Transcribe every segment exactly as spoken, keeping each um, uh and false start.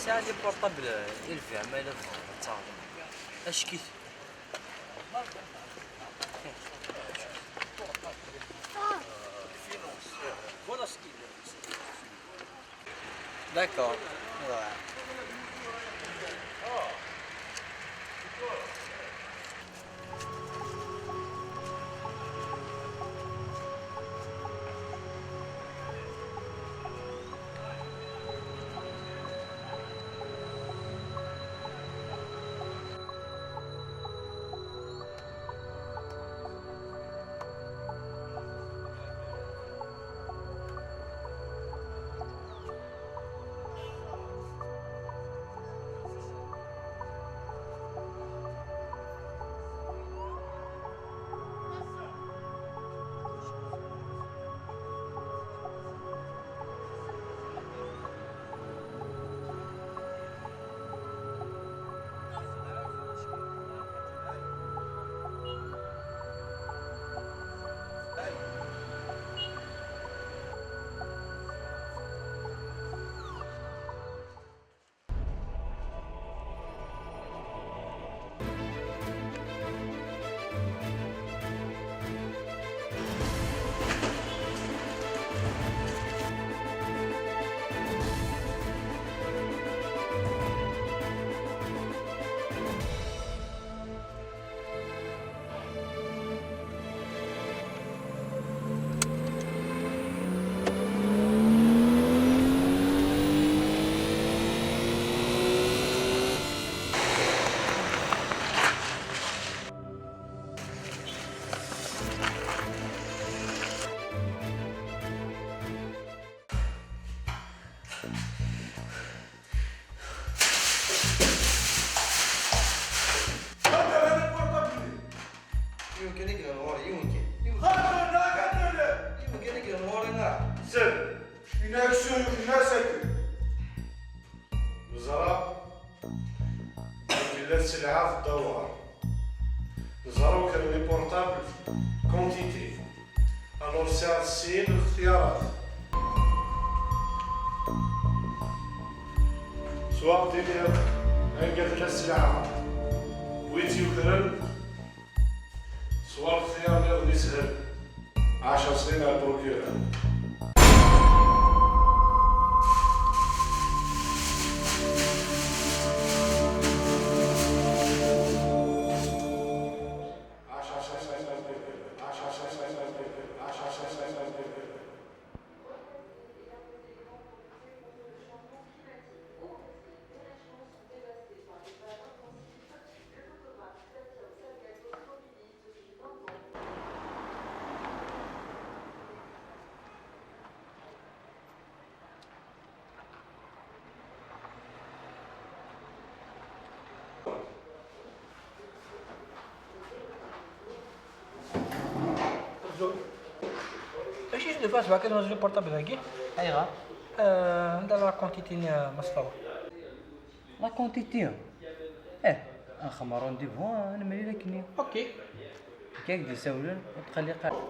Sɛa les portables, il vient, ma yella tebɣiḍ ad taɣeḍ. Acki-t. D'accord. Ouais. Yiwen kan i yellan ɣur-i, yiwen kan. Yiwen kan. Yiwen kan i yellan ɣur-i, neɣ? Sel. Une action, une action. Neẓra belli la tesselɛaḍ ddawaṛ. Neẓra ukren les portables quantité. Alors sɛiɣ sin lextiyarat. Soit d-iniɣ anga tella sselɛa, wi tt-yukren, soit lextiyar nniḍen yeshel, ɛecr snin ar procureur. Acu i d-tufa sebɛa kan n portable dagi? Ayɣer? Euh, anda la quantité-nni, euh, Mass Fawa? La quantité? Eh, ad nxemmer rendez-vous, ad nemlil akkenni. Ok. Akka i k-d-isawlen, ur tqelliq ara.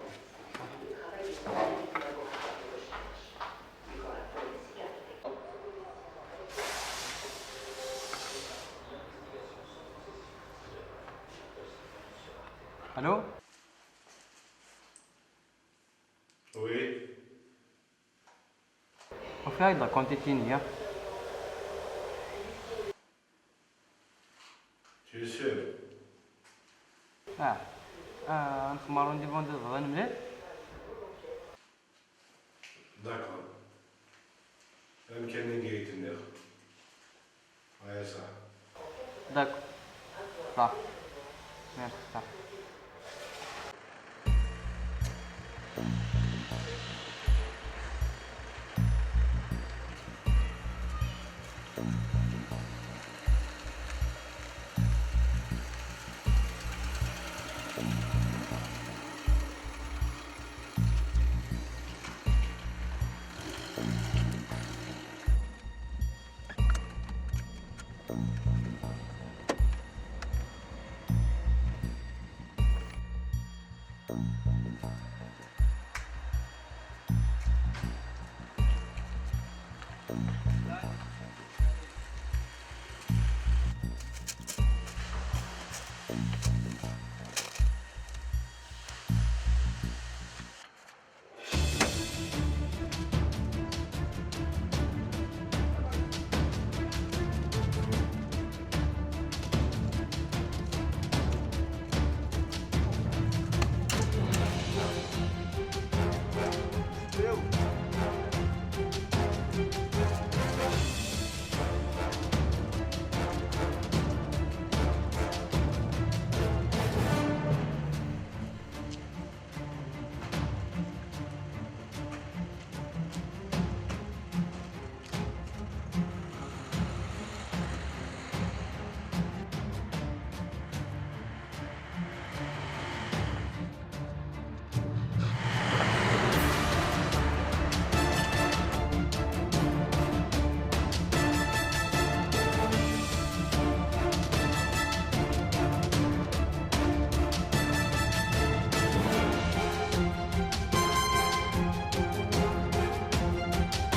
Allô? Oui. Ufiɣ-d la quantité-nni. Tu es sûr? Ah, ah, ad nxemmer rendez-vous anda tebɣiḍ ad nemlil. D'accord. Amkan-agi i d-nniɣ. Aya ṣaḥ. D'accord. Ṣaḥ. Merci, ṣaḥ.